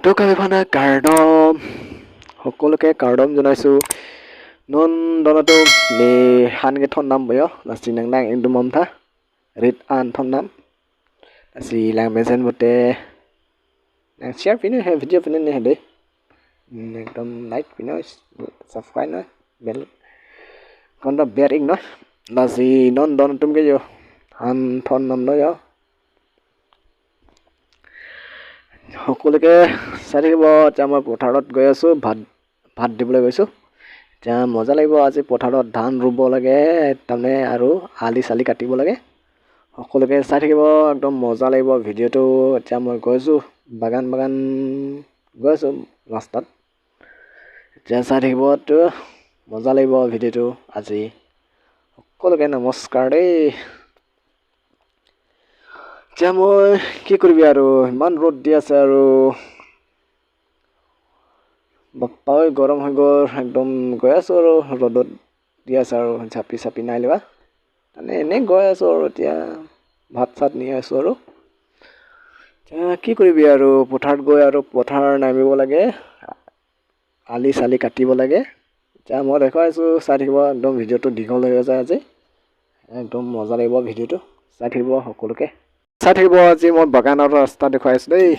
Ato kardom সকলোকে কাৰ্ডম জনাইছোঁ। Non দনটো নে হানগে thon nam boyo lasi nang nang indum mom tha rit an thon nam lasi lang mesen bote nang share pinu he video pinu ne de ekdom like pinu subscribe no bell kon da bearing no lasi non don tum ke yo han thon nam no yo সকলোকে চাই থাকিব। এতিয়া মই পথাৰত গৈ আছোঁ, ভাত ভাত দিবলৈ গৈছোঁ। এতিয়া মজা লাগিব আজি পথাৰত ধান ৰুব লাগে তাৰমানে আৰু আলি চালি কাটিব লাগে। সকলোকে চাই থাকিব, একদম মজা লাগিব ভিডিঅ'টো। এতিয়া মই গৈছোঁ বাগান বাগান গৈ আছোঁ ৰাস্তাত। এতিয়া চাই থাকিব, তো মজা লাগিব ভিডিঅ'টো আজি। সকলোকে নমস্কাৰ দেই। এতিয়া মই কি কৰিবি আৰু, ইমান ৰ'দ দি আছে আৰু বাপ্পা গৰম হৈ গ'ল একদম। গৈ আছোঁ আৰু ৰ'দত দি আছে আৰু জাপি চাপি নাই লোৱা, মানে এনেই গৈ আছোঁ আৰু। এতিয়া ভাত চাত নি আছোঁ আৰু এতিয়া কি কৰিবি আৰু, পথাৰত গৈ আৰু পথাৰ নামিব লাগে, আলি চালি কাটিব লাগে। এতিয়া মই দেখুৱাইছোঁ, চাই থাকিব একদম ভিডিঅ'টো দীঘল হৈ আছে আজি, একদম মজা লাগিব ভিডিঅ'টো, চাই থাকিব সকলোকে চাই থাকিব। আজি মই বাগানৰ ৰাস্তা দেখুৱাই আছোঁ দেই।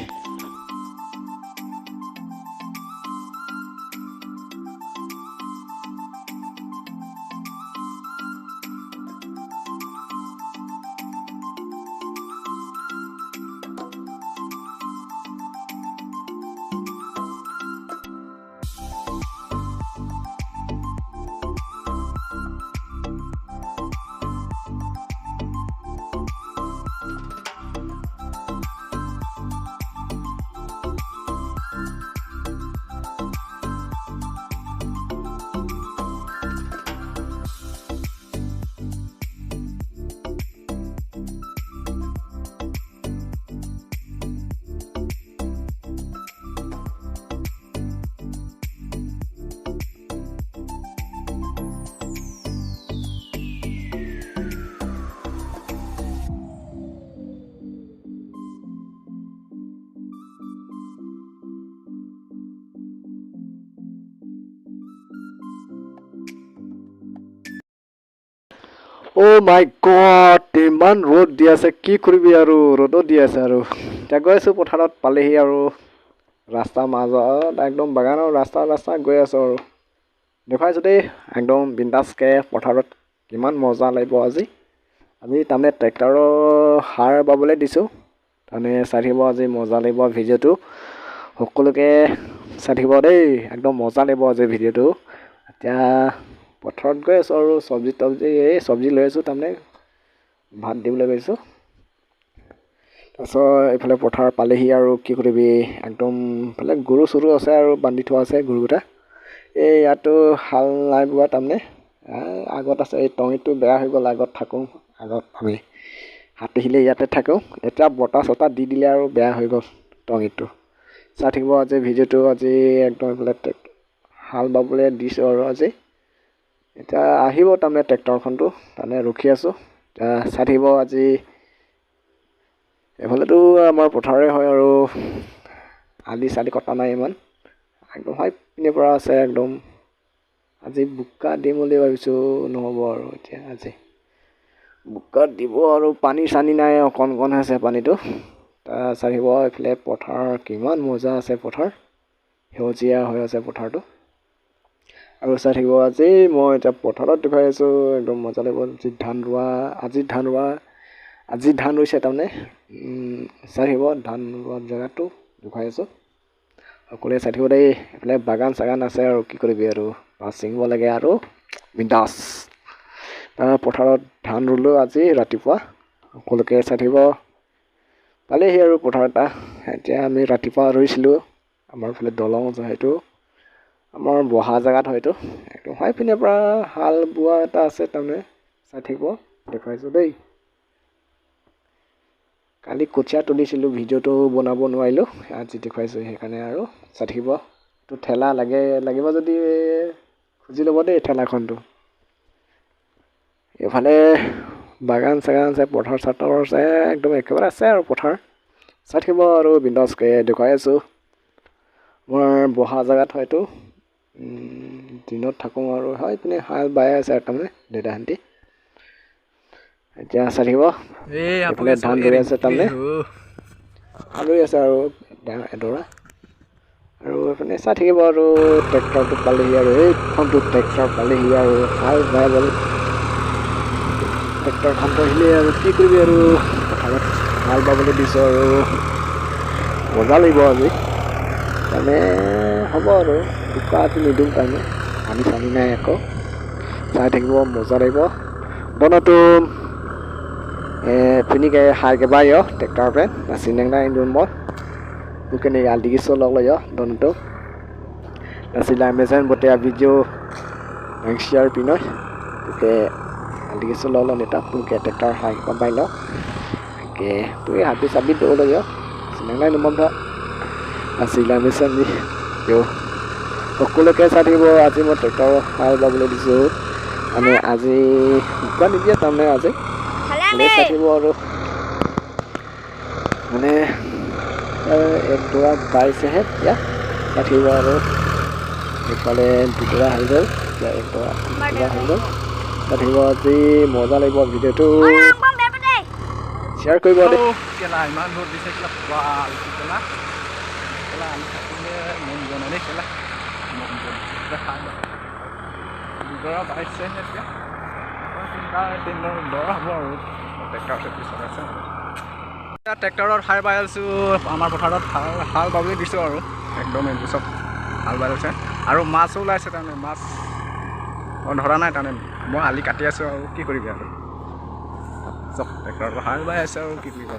অ' মাই গড, ইমান ৰ'দ দি আছে, কি কৰিবি আৰু, ৰ'দত দি আছে আৰু। এতিয়া গৈ আছোঁ পথাৰত পালেহি আৰু ৰাস্তাৰ মাজত একদম বাগানৰ ৰাস্তা ৰাস্তা গৈ আছোঁ আৰু দেখুৱাইছোঁ দেই একদম বিন্দাছকৈ পথাৰত কিমান মজা লাগিব আজি। আজি তাৰমানে ট্ৰেক্টৰৰ সাৰ বাবলৈ দিছোঁ, তাৰমানে চাই থাকিব আজি মজা লাগিব ভিডিঅ'টো, সকলোকে চাই থাকিব দেই, একদম মজা লাগিব আজি ভিডিঅ'টো। এতিয়া পথাৰত গৈ আছোঁ আৰু চব্জি তব্জি এই চব্জি লৈ আছোঁ, তাৰমানে ভাত দিবলৈ গৈছোঁ। তাৰপিছত এইফালে পথাৰ পালেহি আৰু কি কৰিবি, একদম এইফালে গৰু চৰু আছে আৰু বান্ধি থোৱা আছে গৰুকেইটা। এই ইয়াতো হাল নাই বোৱা, তাৰমানে আগত আছে এই টঙিটো বেয়া হৈ গ'ল, আগত থাকোঁ, আগত আমি হাতীহিলে ইয়াতে থাকোঁ। এতিয়া বতাহ চতাহ দি দিলে আৰু বেয়া হৈ গ'ল টঙিটো। চাই থাকিব আজি ভিডিঅ'টো। আজি একদম এইফালে হাল বাবলৈ দিছোঁ আৰু আজি। এতিয়া আহিব তাৰমানে ট্ৰেক্টৰখনটো, তাৰমানে ৰখি আছোঁ। এতিয়া চাই থাকিব আজি। এইফালেতো আমাৰ পথাৰে হয় আৰু আলি চালি কটা নাই ইমান, একদম হয় পিনে পৰা আছে একদম। আজি বোকা দিম বুলি ভাবিছোঁ, নহ'ব আৰু এতিয়া আজি বোকা দিব আৰু পানী চানী নাই, অকণ অকণ আছে পানীটো। চাই থাকিব এইফালে পথাৰ কিমান মজা আছে, পথাৰ সেউজীয়া হৈ আছে পথাৰটো। আৰু চাই থাকিব আজি মই এতিয়া পথাৰত দেখুৱাই আছোঁ, একদম মজা লাগিব। আজি ধান ৰোৱা, আজি ধান ৰোৱা, আজি ধান ৰুইছে তাৰমানে। চাই থাকিব ধান ৰোৱা জেগাটো দেখুৱাই আছোঁ, সকলোৱে চাই থাকিব দেই। এইফালে বাগান চাগান আছে আৰু কি কৰিবি আৰু, মাছ ছিঙিব লাগে আৰু বিন্দাছ। পথাৰত ধান ৰুলোঁ আজি ৰাতিপুৱা, সকলোকে চাই থাকিব। পালেহি আৰু পথাৰ এটা। এতিয়া আমি ৰাতিপুৱা ৰুইছিলোঁ, আমাৰ ফালে দলং আছে, সেইটো আমাৰ বহা জেগাত হয়তো একদম হয় পিনে পৰা হাল বোৱা এটা আছে, তাৰমানে চাই থাকিব দেখুৱাইছোঁ দেই। কালি কঠীয়া তুলিছিলোঁ, ভিডিঅ'টো বনাব নোৱাৰিলোঁ, আজি দেখুৱাইছোঁ সেইকাৰণে আৰু চাই থাকিব। এইটো ঠেলা লাগে, লাগিব যদি খুজি ল'ব দেই ঠেলাখনটো। এইফালে বাগান চাগান আছে, পথাৰ চাথাৰ আছে, একদম একেবাৰে আছে আৰু পথাৰ। চাই থাকিব আৰু বিন্দাছকৈ দেখুৱাই আছোঁ। মই বহা জেগাত হয়তো দিনত থাকোঁ আৰু হয় পিনে হাল বাই আছে আৰু তাৰমানে দেউতাহঁতি এতিয়া চাই থাকিব। এইফালে ধান ৰুই আছে, তাৰমানে ধান ৰুই আছে আৰু এডৰা। আৰু এইপিনে চাই থাকিব আৰু ট্ৰেক্টৰটো পালেহি আৰু এইখনটো ট্ৰেক্টৰ পালেহি আৰু হাল বাই গ'ল। ট্ৰেক্টৰখনটো আহিলে আৰু কি কৰিবি আৰু পথাৰত হাল বাবলৈ দিছোঁ আৰু মজা লাগিব আজি। তাৰমানে হ'ব আৰু বোকাটো নিদিওঁ, তাৰমানে পানী চানী নাই আকৌ। চাই থাকিব, মজা লাগিব। দনটো পিনি হাই কেবা yo tractor pe nasi nang nai dun mo bukan ni aldi so lok lo yo donto nasi lai mesen bote video nang share pino ke aldi so lok lo neta ke tractor hai ba bai lo ke tu habi sabi do lo yo sinang nai numam tha nasi lai mesen ni yo সকলোকে চাই থাকিব। আজি মই tractor হাল বাবলৈ দিছোঁ, মানে আজি বোকা নিদিয়ে, তাৰমানে আজি চাই থাকিব। আৰু মানে একডৰা বাইছেহে এতিয়া, চাই থাকিব। আৰু এইফালে দুডৰা হৈ গ'ল, এতিয়া একডৰা দুডৰা হৈ গ'ল। চাই থাকিব, আজি মজা লাগিব। ভিডিঅ'টো শ্বেয়াৰ কৰিব দেই। কেলা ইমান ৰ'দ দিছে কেলা, কেলা কেলা আলি থাকিলে মন যোৱা নাই দেই কেলা, মন যোৱা নাই। দুডৰা বাইছেহে এতিয়া, তিনিটা তিনিডৰা হ'ব আৰু ট্ৰেক্টৰ চেক্টৰ চলাইছে। ট্ৰেক্টৰত হাল বাই আছোঁ, আমাৰ পথাৰত হাল বাবলৈ দিছোঁ আৰু একদম এইবোৰ চব হাল বাই লৈছে। আৰু মাছো ওলাইছে, তাৰমানে মাছ মই ধৰা নাই, তাৰমানে মই আলি কাটি আছোঁ আৰু কি কৰিবি আৰু চব ট্ৰেক্টৰত হাল বাই আছে আৰু কি কৰিবা।